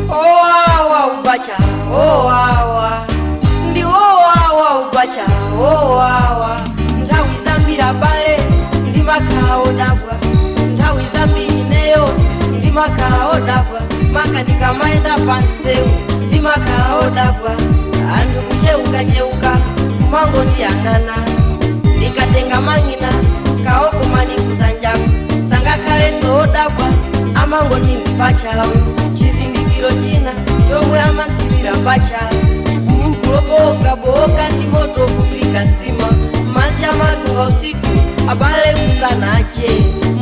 Owawa ubacha, owawa ndi owawa ubacha, owawa. Nthawi zambiri abale ndimakhala odabwa, nthawi zambiri ineyo ndimakhala odabwa, maka ndikamayenda pansewu ndimakhala odabwa, anthu kucheukacheuka kumangondiyang'ana. Ndikatenga mang'ina kaokomani kuzanjaku sangakhalenso odabwa, amangoti ndipachala uyu. Chizindikiro china chomwe amatsirira pachala, buluku lobowokabowoka ndi moto kupika sima, madzi amatunga usiku abale kusanache,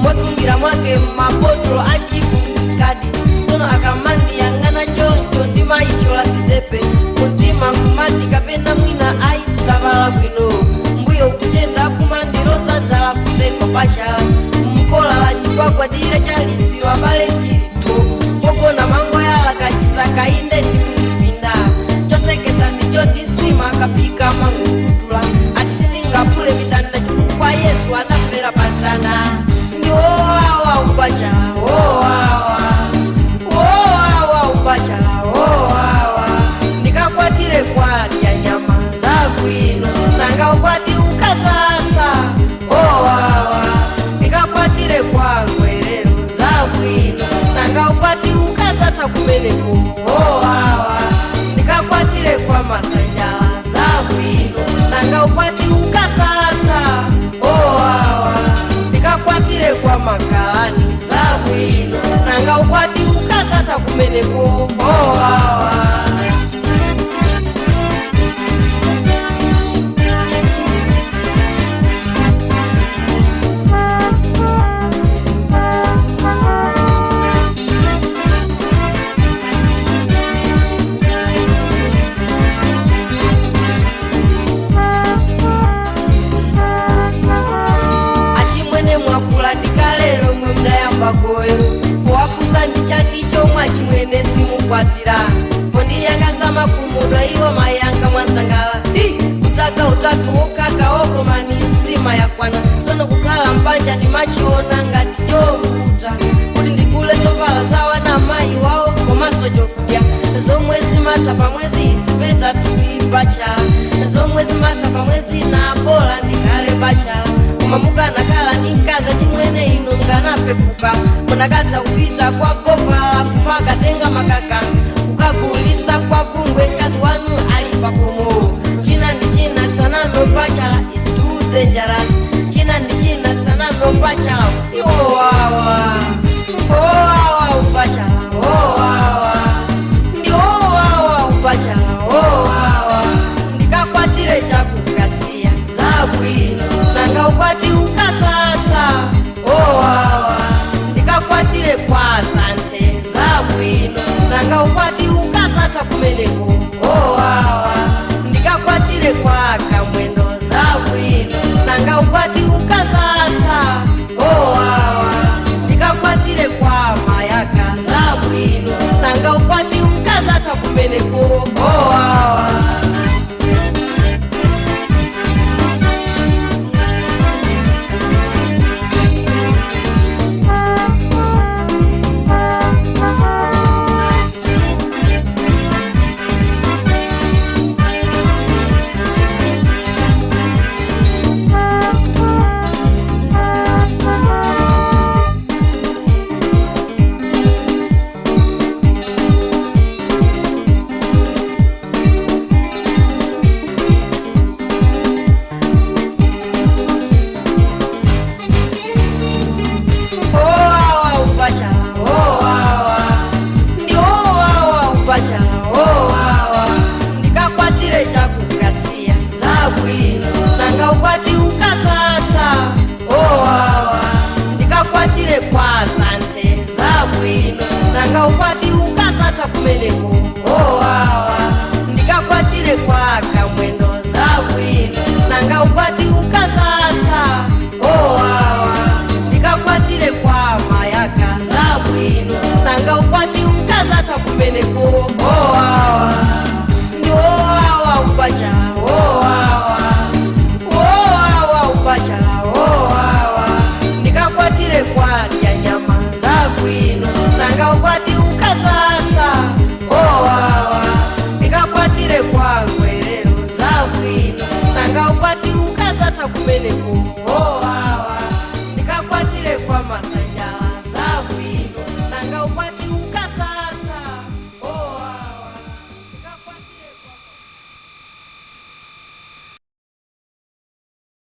motungira mwake mabotolo achipukusikadi. Tsono akamandiyang'ana choncho ndimayichola sitepe, mtima nkumati kapena mwina ayi tavala bwino, mbuyo kucheta kumandiloza dzala kuseko pachala mkola la chigwagwadire chalisiro abale chito pogona mango yala kachisaka inde ndikuzipinda. Chosekesa ndichoti sima akapika mangokutula, ati sindingapule mitanda chifukwa Yesu anafera pamtanda. Ndi wowawa ubacha, wowawa, wowawa ubacha, wowawa. Ndikakwatire kwadya nyama zabwino, nanga ukwati ukazatha? Owawa. Ndikakwatire kwa ngwerero zabwino, nanga ukwati ukazatha kumeneko? Owawa. Ndikakwatire kwa masanjala zabwino, nanga ukwati ukazatha? Owawa. Ndikakwatire kwa makalani zabwino, nanga ukwati ukazatha kumeneko? Owawa. Achimwene mwakula ndikalero mwe mudayamba goyo powafusa ndi chani chomwe achimwene simukwatira, pondiyangasa makumudwa iwo mayanga mwasangala. Hi! Utaka utatu wokaka wokomani nsima yakwana. Tsono kukhala mbanja ndimachiona ngati chovuta kuti ndigule zovala zawa na mayi wawo komanso chokudya. Zomwe zimatha pamwezi it's better to be bachelor, zomwe zimatha pamwezi na bola ndikhale bachelor. Koma mukanakhala ndi mkazi chimwene inu nganapepuka, munakatha kupita kwa govala kumakatenga makaka kukagulisa kwa vungwe, mkazi wanu ali pakomo. China ndi china saname, bachelor is too dangerous.